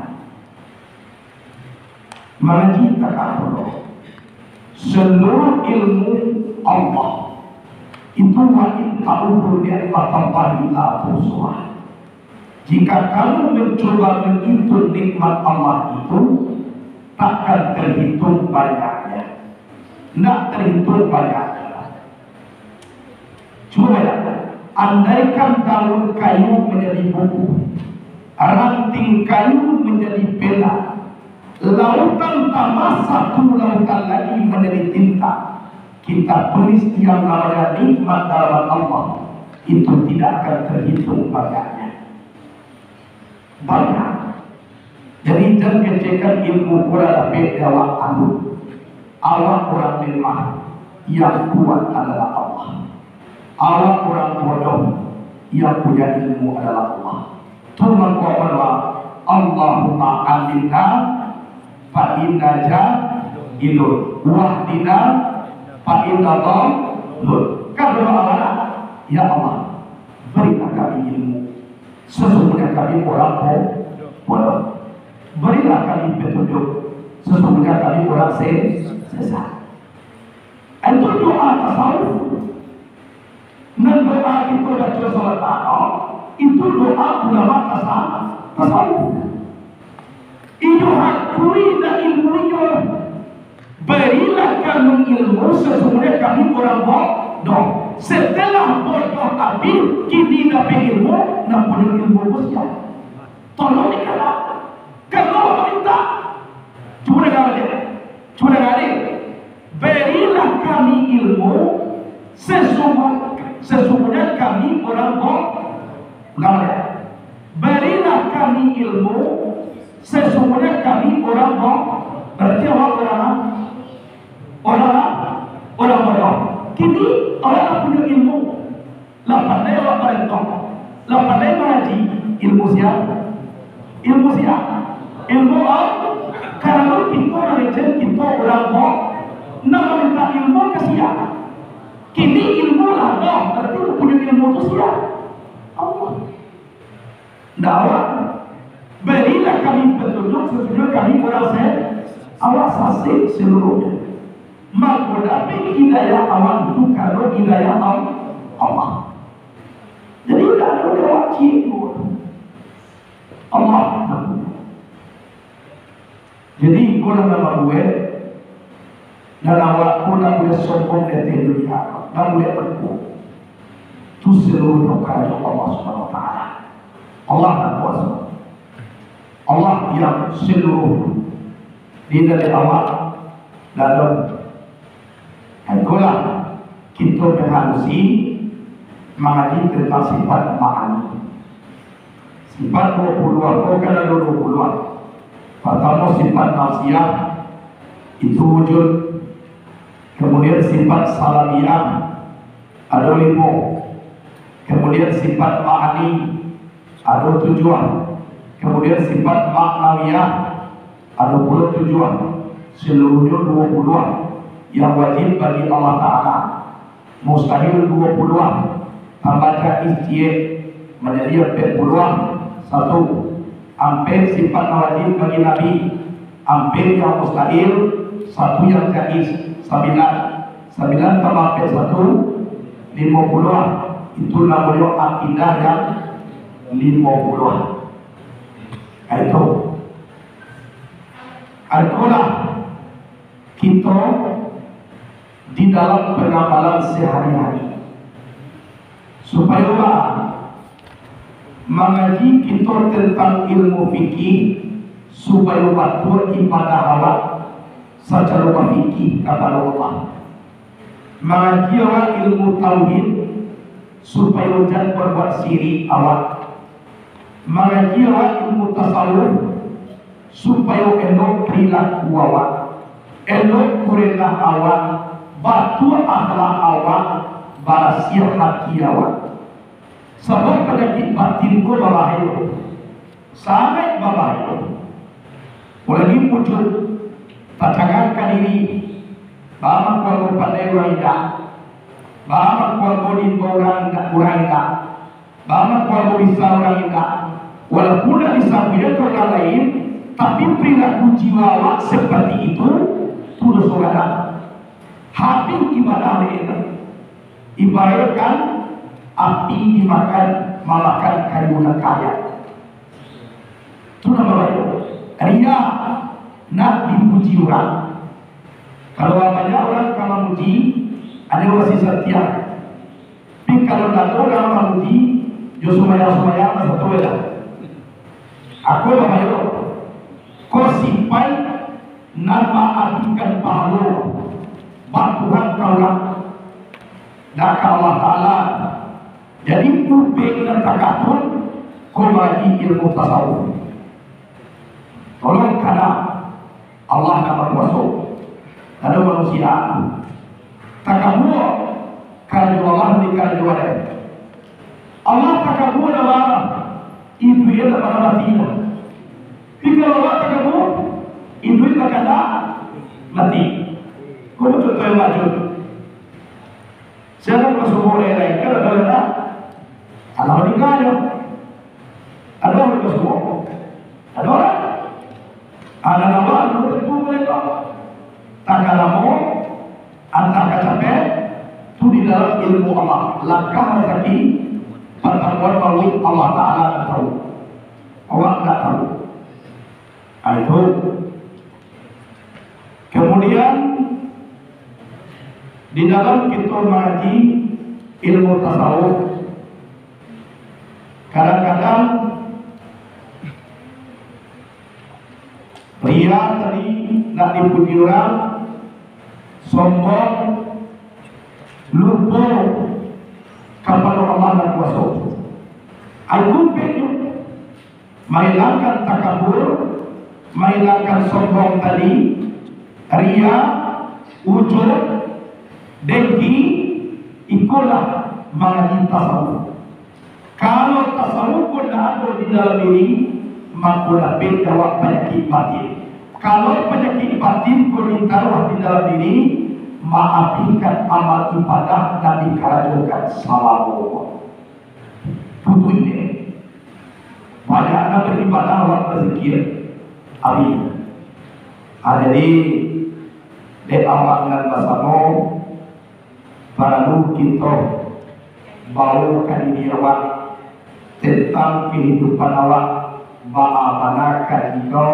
Mangaji takah pulo. Seluruh ilmu Allah itu, wa in ta'uddu ni'matallahi la tuhsuha. Jika kamu mencoba menghitung nikmat Allah itu, takkan terhitung banyaknya. Ndak terhitung banyaknya. Cubo bayangkan, andaikan daun kayu manjadi buku, ranting kayu manjadi pena, lautan tambah satu lautan lagi manjadi tinta, kita tulis yang namanya nikmat dalaman Allah, itu tidak akan terhitung banyaknya. Banyak. Jadi, jan kecekkan ilmu ko lah dapek di awak anu. Awak urang lemah, yang kuat adalah Allah. Awak urang bodoh, yang punya ilmu adalah Allah. Tu mangko awak badoa, "Allahumma 'allimna fa inna jahilun, wahdina fa inna dhallun." Kan badoa awak, "Ya Allah, berilah kami ilmu." Sesungguhnya kami orang bo-, bodoh. Berilah kami petunjuk. Sesungguhnya kami orang se-, sesat. Itu doa tasawuf. Nan doa kito baco salat tano, itu doa ulama tasa-, tasawuf. Inyo akui nan ilmu inyo. Berilah kami ilmu, sesungguhnya kami orang bodoh. Setelah bodoh habis, kini dapek ilmu, nan punyo ilmu ko sia? Tolong dikana. Kano minta. Cubo danga baliak. Cubo danga baliak. Berilah kami ilmu, sesungguh-, sesungguhnya kami orang bo-, ulang baliak. Berilah kami ilmu, sesungguhnya kami orang bo-, berarti awak orang, orang, orang bodoh. Kini awak lah punyo ilmu, lah pandai awak barentong, lah pandai mangaji, ilmu sia? Ilmu sia? Ilmu Allah. Karano kito mangaji kito orang bo-, nan maminta ilmu ka sia? Kini ilmu lah ado, berarti punyo ilmu tu sia? Allah. Ndak awak. Berilah kami petunjuk, sesungguhnya kami orang se-, awak sasek seluruhnya. Mako dapek hidayah awak itu karano hidayah Al-, Allah. Jadi, ndak ado dek awak ciek tu. Allah. Jadi, iko lah nan mambuek, nan awak ko ndak buliah sombong di ateh dunia, ndak buliah angkuh. Tu seluruhnyo karajo Allah Subhanahu Wa Taala. Allah nan kuaso. Allah yang seluruh. Di dari awak, dalam. Ikolah, kito menghalusi, mangaji tentang sifat ma'ani. Sifat duo puluah ko kan ado duo puluah. Partamo sifat nafsiah, itu wujud. Kemudian sifat salamiah, ado limo. Kemudian sifat ma'ani, ado tujuah. Kemudian sifat ma'nawiyah, ado pulo tujuah. Seluruhnyo duo puluah yang wajib bagi Allah Ta'ala. Mustahil duo puluah, tambah jaiz ciek, manjadi ampek puluah, satu. Ampek sifat nan wajib bagi Nabi, ampek yang mustahil, satu yang jaiz, sambilan. Sambilan tambah ampek satu, limo puluah. Itu namonyo akidah yang limo puluah. Itu. Ikolah kito di dalam pangamalan sahari-hari. Supayo ba-, mangaji kito tantang ilmu fikih, supayo batua ibadah awak sacaro bafikih kapado Allah. Mangaji awak ilmu tauhid, supayo jan babuek sirik awak. Mangaji awak ilmu tasawuf, supayo elok perilaku awak, elok kurenah awak, batua akhlak awak, barasiah hati awak. Sabab panyakik batin ko babahayo, sangaik babahayo. Apolai muncul, tacangang ka diri, baa mangko ambo pandai urang indak, baa mangko ambo diimbau urang indak, urang indak, baa mangko ambo bisa urang indak. Walaupun ndak disabuik dek urang lain, tapi perilaku jiwa awak seperti itu, tu doso gadang. Habih ibadah dek itu. Ibaratkan api dimakan, mamakan kayu nan kariak. Tu nan babahayo. Riya, nak dipuji urang. Kalau banyak urang ka mamuji, ado masih satiang. Tapi kalau ndak ado urang mamuji, jo sumbayang-sumbayang, masa tu lah. Aku babahayo. Ko sipaik nan maabihkan pahalo, batuhan ka urang, dak ka Allah Ta'ala. Jadi, ubek nan takatun, ko mangaji ilmu tasawuf. Tolong kana, Allah nan bakuaso, kada manusia. Takabua karajo Allah di karajo badan. Allah takabua dalam iduik, indak pernah mati. Tapi kalau Allah takabua, iduik bakal mati. Ko contoh yang wajib. Siapa masuk boleh lain, kan ada dah. Alah, meninggalnya. Ado urang basuo? Ado urang? Ado urang? Ado urang? Ado urang? Takalamo, antah kacapek, tu di dalam ilmu Allah. Langkah rasaki, patamuan mauik Allah Ta'ala ndak tahu. Awak ndak tahu. Ah, itu. Kemudian, di dalam kito mangaji ilmu tasawuf, kadang-kadang riya tadi nak dipuji urang, sombong, lupo kapado Allah nan kuaso. Ai kumpiknyo, mailangkan takabur, mailangkan sombong tadi, riya, ujub, dengki, ikolah mangaji tasawuf. Kalau tasawuf ko ndak ado di dalam diri, mako dapek awak panyakik batin. Kalau panyakik batin ko ditaruah di dalam diri, maabihkan amal ibadah nan dikarajokan salamo ko. Putuih dek. Banyak nan baribadah, awak bazikir. Abih. Ah, jadi, dek awak nan basamo, paralu kito bawo ka diri awak tentang kahidupan awak, baa bana kaji ko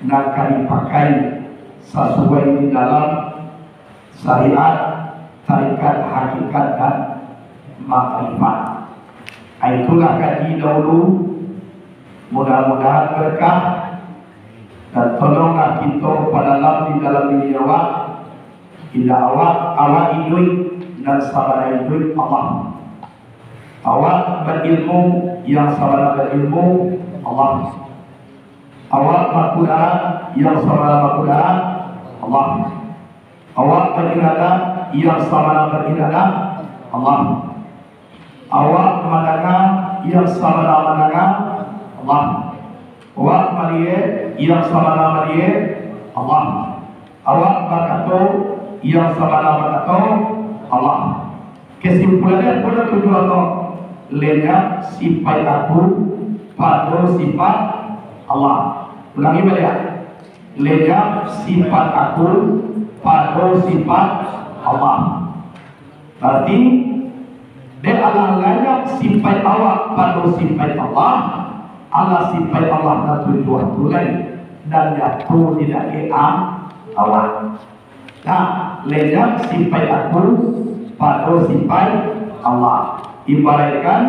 nan ka dipakai sasuai di dalam syariat, tarikat, hakikat, dan makrifat. Ah, itulah kaji dahulu. Mudah-mudahan berkah, dan tolonglah kito padalam di dalam diri awak, indak awak, awak iduik, nan sabana iduik Allah. Awak bailmu, yang sabana bailmu Allah. Awak bakudarat, yang sabana bakudarat Allah. Awak bairadat, yang sabana bairadat Allah. Awak mandanga, yang sabana mandanga Allah. Awak maliek, yang sabana maliek Allah. Awak bakato, yang sabana bakato Allah. Kesimpulannyo, pado tujuan ko, lenyap sipaik aku pado sipaik Allah. Ulangi baliak. Lenyap sipaik aku pado sipaik Allah. Barati, dek alah lenyap sipaik awak pado sipaik Allah, alah sipaik Allah nan tujuah tu lai, nan nyato di dakek a-, awak. Nah, lenyap sipaik aku pado sipaik Allah. Ibaratkan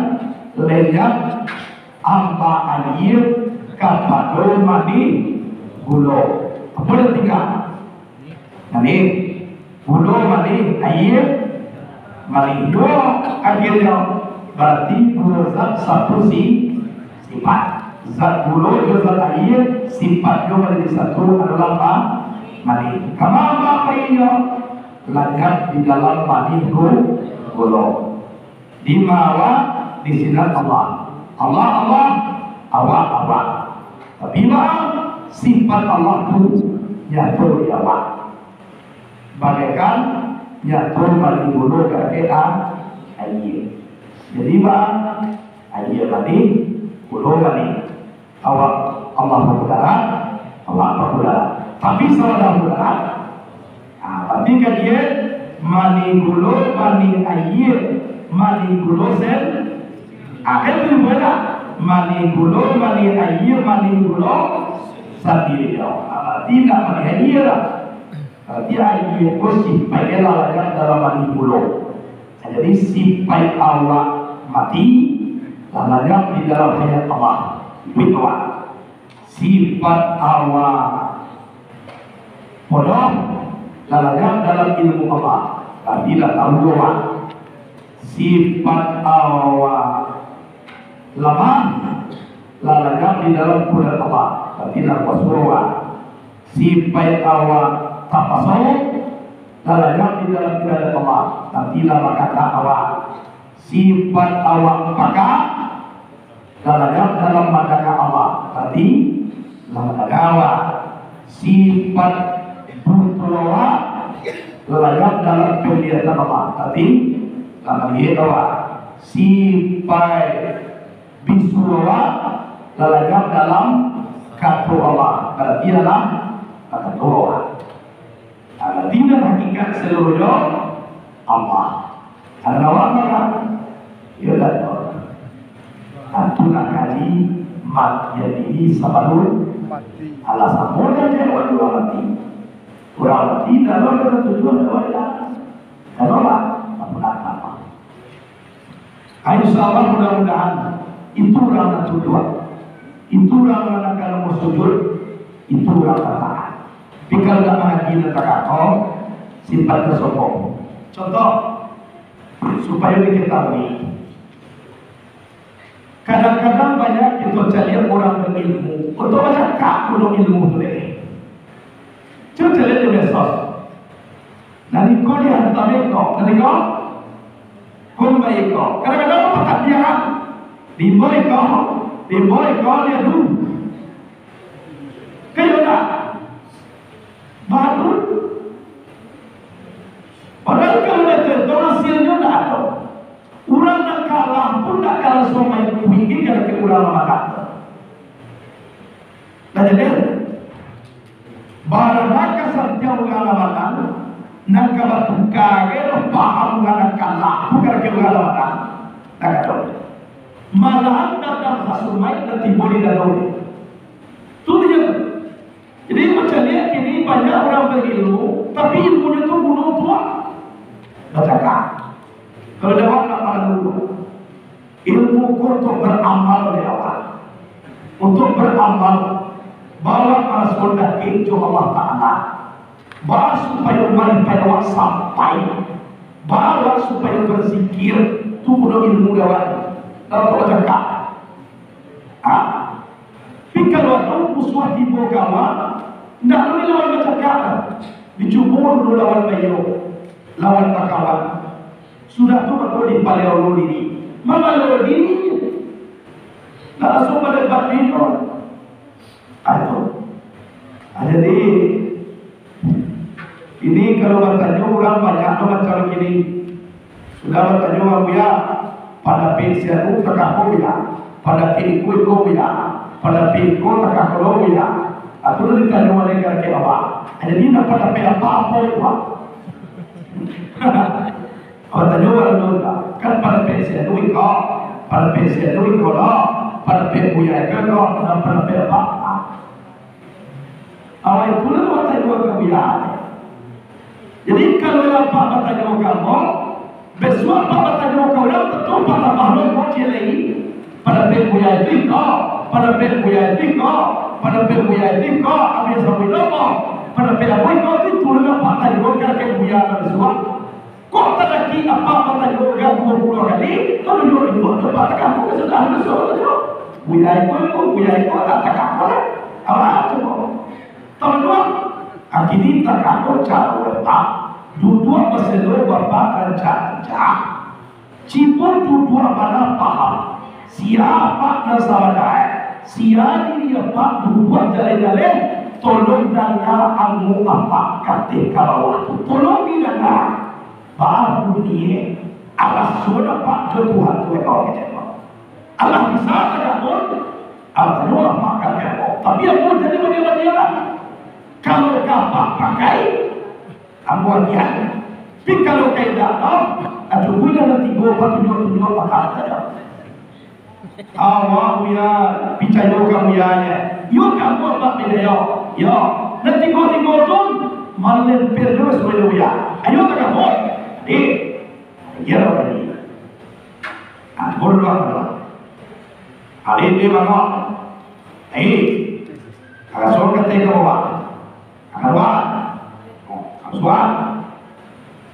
lenyap amba aia kapado manih gulo. Apo nan tingga? Manih. Gulo, manih, aia, manih. Yo, akhianyo, barati duo zat satu si-, sifat. Zat gulo jo zat aia, sifatnyo manjadi satu adolah ma-, manih. Kama amba ainyo, lanyap di dalam manih gu-, gulo. Dima awak, di sinan Allah. Allah, Allah, awak, awak. Tapi, baa, sifat Allah tu nyato di awak. Bagaikan nyato manih gulo ka a-, aia. Jadi, baa, aia manih, gulo manih. Awak Allah bamudarat, awak bamudarat. Tapi sawadah mudarat, ah, tapi ka dia manih gulo, manih aia, manih gulo sen-, ah, kan tu beda. Manih gulo, manih aia, manih gulo sandiri. Ah, berarti indak manih aia lah. Berarti aia ko sipaik lah lanyap dalam manih gulo. Jadi, sipaik awak mati, lah lanyap di dalam hayat Allah. Ipuik awak. Sipaik awak bodoh, lah lanyap dalam ilmu Allah. Tapi lah tahu awak. Sipaik awak lamah, lah lanyap di dalam kudrat Allah. Tapi lah kuaso awak. Sipaik awak tapaso, lah lanyap di dalam iradat Allah. Tapi lah bakato awak. Sipaik awak paka, lah lanyap dalam mandanga Allah. Tapi lah mandanga awak. Sipaik buto awak, lah lanyap dalam penglihatan Allah. Tapi lah maliek awak. Sipaik bisu awak, lah lanyap dalam kato Allah. Berarti lah kato Allah. Berarti nan hakikat saluruhnyo Allah. Kalau awak mah, yo dah tahu. Tantu lah kali mati diri sabalun mati. Alah, samo dah je awak urang mati. Urang mati dalam dalam tujuan awak dah. Kalau lah, tak pernah apa. Ah, insya Allah, mudah-mudahan itu urang nan tunduak, itu urang nan kalau mau sujud, itu urang nan taat. Tapi kalau nak mangaji nan takako, sifatnyo sombong. Contoh, supayo diketahui, kadang-kadang banyak kito caliak urang barilmu, untuak bacakak pulo ilmu tu deh. Cubo caliak di medsos. Nan iko dihantam iko, nan iko kumbai iko. Kadang-kadang patadiangan. Limbo iko, limbo iko, dia tu. Kayo ndak? Baru. Padahal kalau dah contoh hasilnyo ndak ado. Urang nan kalah pun ndak kalah somai kuingin kada ke urang lamadak. Nah, jadi, barana kasantiang urang lamadak, nan ka batuka ge doh paham urang nan kalah, bukan ke urang lamadak. Nah, kato. Malahan dadam sasumaik nan tibo di dado. Tu dia tu. Jadi, macam ni, kini banyak urang barilmu, tapi ilmunyo tu guno untuak bacakak. Kalau dah awak nak pandang dulu, ilmu ko untuak baramal dek awak. Untuak baramal, baa awak maraso dakek jo Allah Ta'ala. Baa supayo maripaik awak sampai. Baa awak supayo barzikir, tu guno ilmu dek awak. Dah untuak bacakak. Ha? Tapi kalau ado musuah tibo ka awak, ndak ado lai lawan bacakak. Dicubo dulu lawan baiyo, lawan bakawan. Sudah tu baru dipaleo diri. Mamalo diri. Ndak langsung badebat diri. Ah, itu. Ah, jadi, ini kalau batanyo urang banyak tu macam kini. Sudah batanyo urang, "Buya, pandapek si anu takah ko, Buya? Pandapek iko, iko, Buya? Pandapek iko takah ko lo, Buya?" Atau ditanyo oleh kakek awak. Jadi, nak pandapek apo-apo tu, Pak? Awak tanyo urang tu, Pak. Kan pandapek si anu iko, pandapek si anu iko lo, pandapek Buya iko, iko, nan pandapek apo? Awak itu lah batanyo ka Buya. Jadi, kalau lah Apak batanyo ka ambo, bisuak Apak batanyo ka urang, tantu Apak Pandapek buya itu iko, pandapek buya itu iko, pandapek buya itu iko, abih sabuik lamo. Pandapek apo iko tu, itu lah apak tanyo ka buya nan bisuak. Kok talaki apak batanyo ka duo puluah kali, kalau duo ribu apak takah ko sudah bisuak tu. Buya iko, iko, buya iko, tak takah ko lah. Apo cubo? Tahu, kini takah ko caro apak duduak baselo bapak rancak-rancak. Cibo duduak bana paham, sia apak nan sabana, sia diri apak duduak jaleh-jaleh, tolong danga angok apak kateh ka bawah tu. Tolong didanga, baa bunyi, alah sudah apak jo Tuhan tu, kawan kecil. Alah bisa tagak pun, alah tanyo apak ka kecil. Tapi ambo jadi badia-badia lah. Kalau ka apak pakai, ambo agiah. Tapi kalau ka indak, ah, cukuiklah nan tigo, apak tunjuak-tunjuak, apak sajo. Awak buya, picayo ka buyanyo. Iyo ka ambo apak picayo. Iyo. Nan tigo-tigo tu malempel jo suai buya. Ayo tagak, boy. Adik. Iyo lah tadi. Ah, tigo dulu, ah, dulu. Adik, dia mangok. Adik. Agak suruh kateh ka bawah. Kaluar. Oh, kaluar.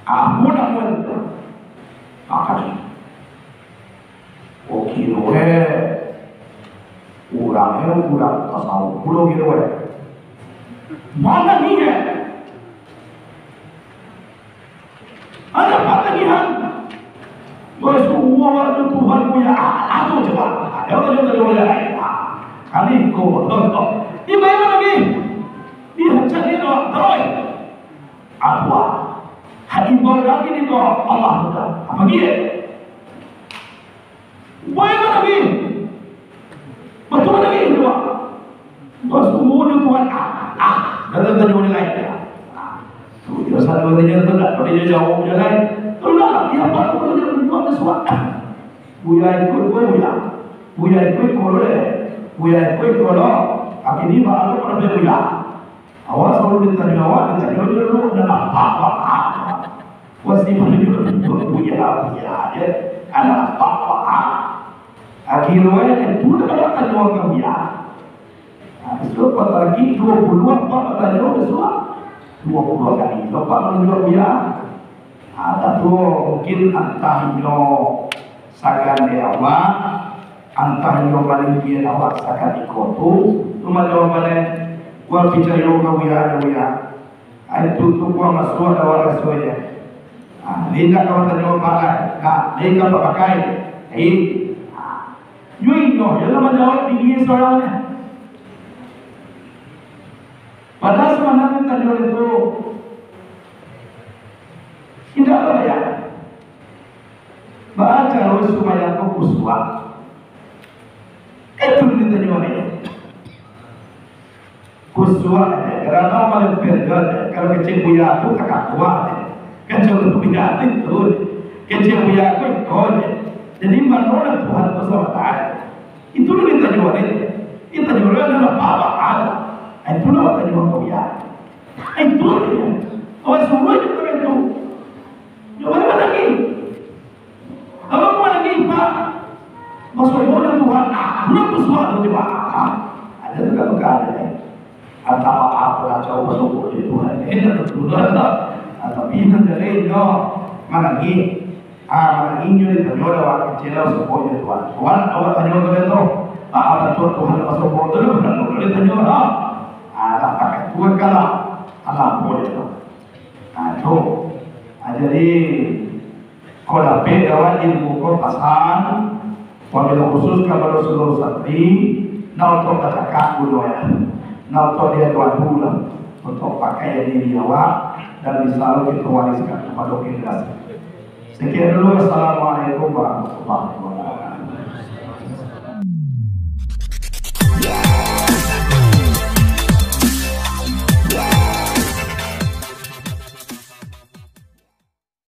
Apo namo itu? Makaji. Oh, kiro eh. Urang eh, urang tasawuf pulo kiro eh. Mana ni eh? Ada apa tagihan? Basuo waktu Tuhan punya alat tu coba. Ada orang yang boleh lain. Ah, kali ko, ko, ko. Di mana lagi? Di cari doa terus. Apa? Hati baru lagi ni doa Allah tu dah. Apa dia? Baik lagi. Betul lagi coba. Basuo jo Tuhan, ah, ah, dah, dah, dah, dah, dah, ah, tu je satu saja tu, tak boleh jauh je lain. Kalau dah, dia apa pun dia berjuang sesuatu. Buya ikut pun buya. Buya ikut pun boleh. Buya ikut pun boleh. Tapi ni baru pada buya. Awak selalu ditanya awak, ditanya dulu, dah nampak apa? Pasti menunjuk buya, buya je. Ada apa-apa? Akhirnya, itu dah tanya ka buya. Nah, besok pagi duo puluah apak batanyo, besok duo puluah kali. Nampak manunjuak buya. Ah, tantu mungkin antah inyo sagan dek awak, antah inyo maninggian awak sakali ko tu, tu mah jawabannyo, "Wah, picayo ka buya, buya." Ai, tutup buang masuak dawa rasonyo. Ah, indak ka batanyo apak lai. Nah, lai ka apak pakai. Ai. Ah. Yo inyo, yo lah manjawab diri soalanyo. Padahal sabananyo tanyo itu indak lah ya. Baa caro supayo ko kusuak? Itu ditanyo ni. Kusuak je, karano malempel je. Kalau kecek buya tu takatuah je. Kecek buya tu itu je. Kecek buya tu itu je. Jadi, mano lah Tuhan tu sabatanyo? Itu lah ditanyo ni. Ditanyo lah dalam apa-apaan. Itu lah ditanyo ka buya. Itu je. Awak suruah je itu. Jawapan lagi. Kalau Tuhan lagi, Pak, maksudnya Tuhan, ah, belum bersuara tu, Pak. Ah, ada tukar-tukar ada ni. Antah apa lah, jauh bersyukur je Tuhan. Eh, dah bersyukur dah. Ah, tapi itu dari inyo manangih. Ah, manangih inyo ditanyo dah, wak kecil lah, syukur je Tuhan. Tuhan, awak tanyo tu, tu. Ah, betul Tuhan, masuk syukur tu, betul ditanyo lah. Ah, dah pakai Tuhan kalah. Alah, boleh tu. Ah, tu. Ah, jadi, Ko dapek dek awak ilmu ko pasan, wabillahi khusus kapado saluruh santri, nak untuak bacakak guno ya, nak untuak diadu-adu lah, untuak pakaian diri awak, dan bisa lo kito wariskan kapado generasi. Sekian dulu, assalamualaikum warahmatullahi wabarakatuh.